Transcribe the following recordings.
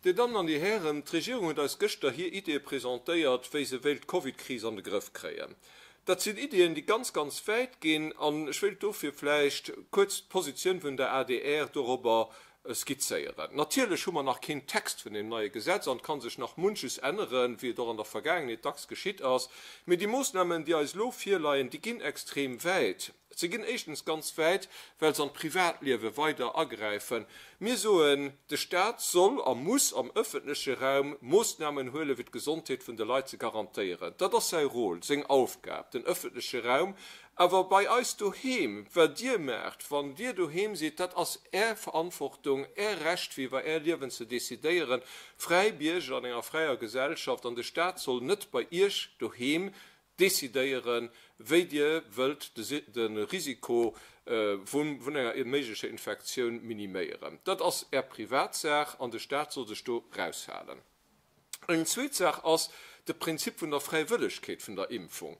Dir Dammen an Dir Hären, d'Regierung huet eis gëschter hir Ideeë presentéiert, wéi se wéilt d'Covidkris an de Grëff kréien. Dat sinn Ideeën, déi ganz, ganz wäit ginn, an ech wéilt dofir vläicht kuerz d'Positioun vun der adr dorobber skizzéieren. Natierlech hu mer nach keen Text vun deem neie Gesetz an et ka sech nach munches änneren, wéi et och an der Vergaangenheet dacks geschitt ass. Mee déi Moossnamen, déi eis elo virleien, déi ginn extrem wäit. Se ginn éischtens ganz wäit, well se an d'Privatliewe weider agräifen. Mir soen, de Staat soll a muss am ëffentleche Raum Moossnamen huelen, fir d'Gesondheet vun de Leit ze garantéieren. Dat ass säi Rôle, seng Aufgab, den ëffentleche Raum. Awer bei eis doheem, wat Dir maacht, wann Dir doheem sidd, dat ass Är Verantwortung, Är Recht, fir iwwer Är Liewen ze decidéieren, fräi Bierger an enger fräier Gesellschaft. An de Staat soll net bei Iech doheem Decidéieren, wéi Dir wëllt de Risiko vun enger méiglecher Infektioun miniméieren. Dat ass Är Privatsaach an de Staat soll sech do raushalen. Eng zweet Saach ass de Prinzip vun der Fräiwëllegkeet vun der Impfung.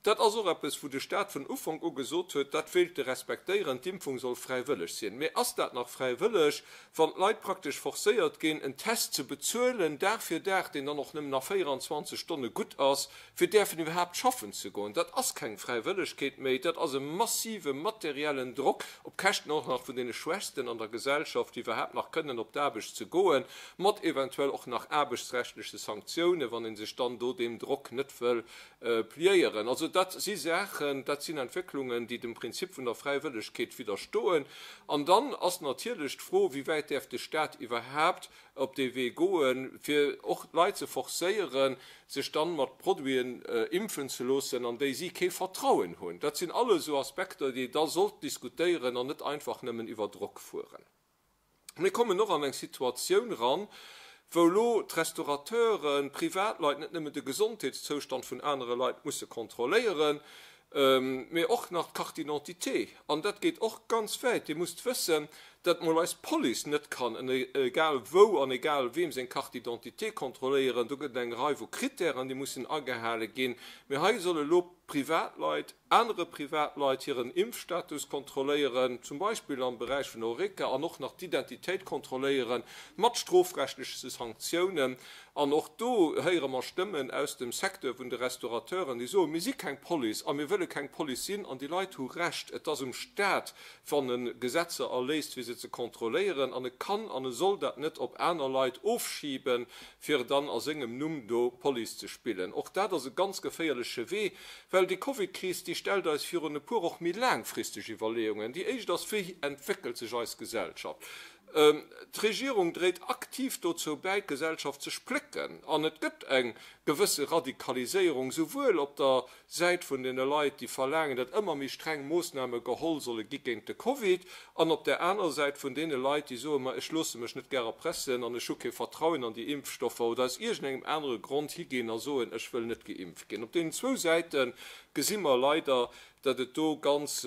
Dat ass och eppes, wou de Staat vun Ufank u gesot huet, dat wéilt e respektéieren, d'Impfung soll fräiwëlleg sinn. Mee ass dat nach fräiwëlleg, wann d'Leit praktesch forcéiert ginn, en Test ze bezuelen, Dag fir Dag, deen dann och nëmmen nach 24 Stonne gutt ass, fir däerfen iwwerhaapt schaffen ze goen, dat ass keng Fräiwëllegkeet méi, dat ass e massive materiellen Drock, op Käschten och nach vun deene Schwächsten an der Gesellschaft, déi iwwerhaapt nach kënnen op d'Aarbecht ze goen, mat eventuell och nach aarbechtsrechtleche Sanktiounen, wann ee sech dann do deem Drock net wëll pliéieren. Also dat si Saachen, dat sinn Entwécklungen, déi dem Prinzip vun der Fräiwëllegkeet widderstoen. An dann ass natierlech d'Fro, Wéi wäit däerf de Stat iwwerhaapt op dee Wee goen, fir och d'Leit ze forcéieren, sech dann mat Produiten impfen ze loossen, an déi si kee Vertrauen hunn. Dat sinn alles esou Aspekter, déi ee da sollt diskutéieren an net einfach nëmmen iwwer Drock fueren. Mir kommen och an eng Situatioun ran, wou elo d'Restaurateuren, d'Privatleit net nëmmen de Gesondheetszoustand vun anere Leit musse kontrolléieren, mee och nach d'Carte d'identité. An dat geet och ganz wäit. Dir musst wëssen, datt mol eis Police net kann egal wou an egal weem seng Carte d'identité kontrolléieren. Do gëtt et eng Rei vu Krittären, déi mussen agehale ginn. Mee hei solle elo Privatleit anere Privatleit hiren Impfstatus kontrolléieren, zum Beispill am Beräich vun der Horeca, an och nach d'Identitéit kontrolléieren, mat strofrechtleche Sanktiounen. An och do héiere mer Stëmmen aus dem Secteur vun de Restaurateuren, déi soen, Mir si keng Police a mir wëlle keng Police sinn. An déi Leit hu Recht. Et ass um Staat, wann e Gesetzer erléisst, fir se ze kontrolléieren. An e kann an e soll dat net op aner Leit ofschiben, fir dann a sengem Numm do Police ze spillen. Och dat ass e ganz geféierleche Wee, well déi Covidkris, déi stellt eis virun e puer och méi laangfristeg Iwwerleeungen. Déi éischt ass, Wéi entwéckelt sech eis Gesellschaft? D'Regierung dréit aktiv dozou bäi, d'Gesellschaft ze splécken. An et gëtt eng gewësse Radikaliséierung, souwuel op der Säit vun deene Leit, déi verlaangen, datt ëmmer méi streng Moossname geholl solle gi géint de Covid, an op där anerer Säit vun deene Leit, déi soen, ma ech loosse mech net gär erpressen an ech hu kee Vertrauen an déi Impfstoffer oder aus iergendengem anere Grond higinn a soen, ech wëll net geimpft ginn. Op deenen zwou Säite gesi mer leider, datt et do ganz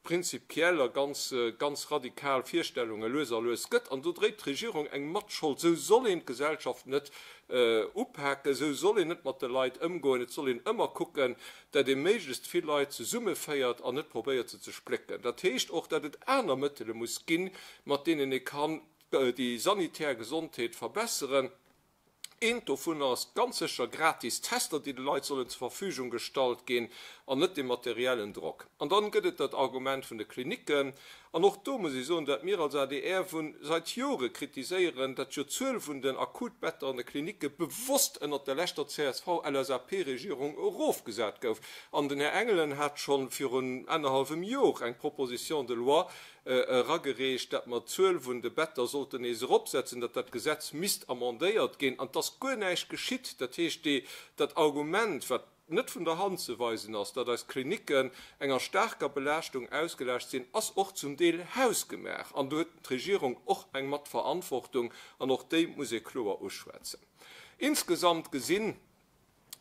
prinzipiell a ganz, ganz radikal Virstellunge lues a lues gëtt. An do dréit d'Regierung eng Matschold. Esou soll een d'Gesellschaft net upaken, esou soll een net mat de Leit ëmgoen. Et soll een ëmmer kucken, dat ee méiglechst vill Leit zesummeféiert an net probéiert se ze splécken. Dat heescht och, dat et aner Mëttele muss ginn, mat deenen ee kann déi sanitär Gesondheet verbesseren. Eent dovunner ass ganz sécher gratis Tester, déi de Leit sollen zur Verfügung gestallt ginn, an net de materiellen Drock. An dann gëtt et dat Argument vun de Klinicken. An och do muss ech soen, dat mir als adr vu seit Jore kritiséieren, dat jo d'Zuel vun den Akutbetter an de Klinicke bewosst ënnert der leschter CSV-LSAP-Regierung erofgesat gouf. An den Här Engelen hat scho virun annerhallwem Jor eng Proposition de loi eragereecht, dat mer d'Zuel vun de Better sollten nees eropsetzen, datt dat Gesetz misst amendéiert ginn, an 't ass guer näischt geschitt. Dat heescht, déi, dat Argument, wat net vun der Hand ze weisen ass, datt eis Klinicken enger staarker Belaaschtung ausgelaascht sinn, ass och zum Deel hausgemaach. An do huet d'Regierung och eng Matverantwortung, an och déi muss ee kloer uschwätzen. Insgesamt gesinn,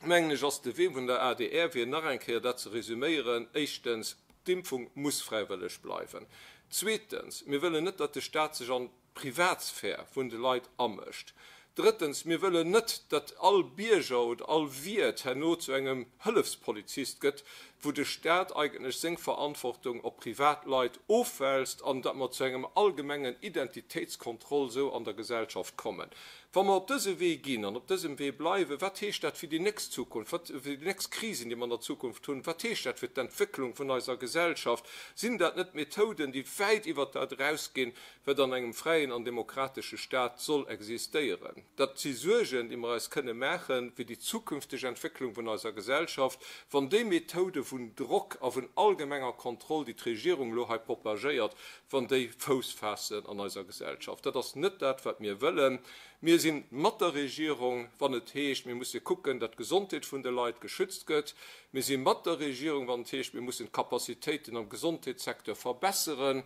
mengen ech, ass de Wee vun der adr, fir nach eng Kéier dat ze resüméieren, éischtens, d'Impfung muss fräiwëlleg bleiwen. Zweetens, mir wëllen net, datt de Stat sech an d'Privatsphär vun de Leit amëscht. Drëttens, mir wëllen net, datt all Bierger oder all Wiert herno zu engem Hëllefspolizist gëtt, wou de Stat eigentlech seng Verantwortung op privat Leit ofwälzt an datt mer zu engem allgemengen Identitéitskontroll esou an der Gesellschaft kommen. Wa mer op dëse Wee ginn an op dësem Wee bleiwen, wat heescht dat fir déi nächst Zukunft, wat fir déi nächst Krisen, déi mer an der Zukunft hunn? Wat heescht dat fir d'Entwécklung vun eiser Gesellschaft? Sinn dat net Methoden, déi wäit iwwert dat erausginn, wat an engem fräien an demokratesche Stat soll existéieren? Dat si Suergen, déi mer eis kënne maache fir déi zukünfteg Entwécklung vun eiser Gesellschaft, wann déi Methode vun Drock a vun allgemenger Kontroll, déi d'Regierung elo hei propagéiert, wann déi Fouss faassen an eiser Gesellschaft. Dat ass net dat, wat mir wëllen. Mir si mat der Regierung, wann et heescht, mir musse kucken, datt d'Gesondheet vun de Leit geschützt gëtt. Mir si mat der Regierung, wann et heescht, mir mussen d'Capacitéiten am Gesondheetssecteur verbesseren.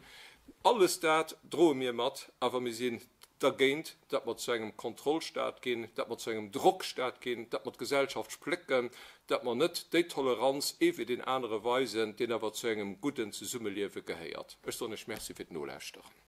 Alles dat droe mir mat, awer mir sinn dergéint, datt mer zu engem Kontrollstat ginn, datt mer zu engem Drockstat ginn, datt mer d'Gesellschaft splécken, datt mer net déi Toleranz ee fir deen anere weisen, deen awer zu engem gudden Zesummeliewe gehéiert. Ech soen Iech Merci fir d'Nolauschteren.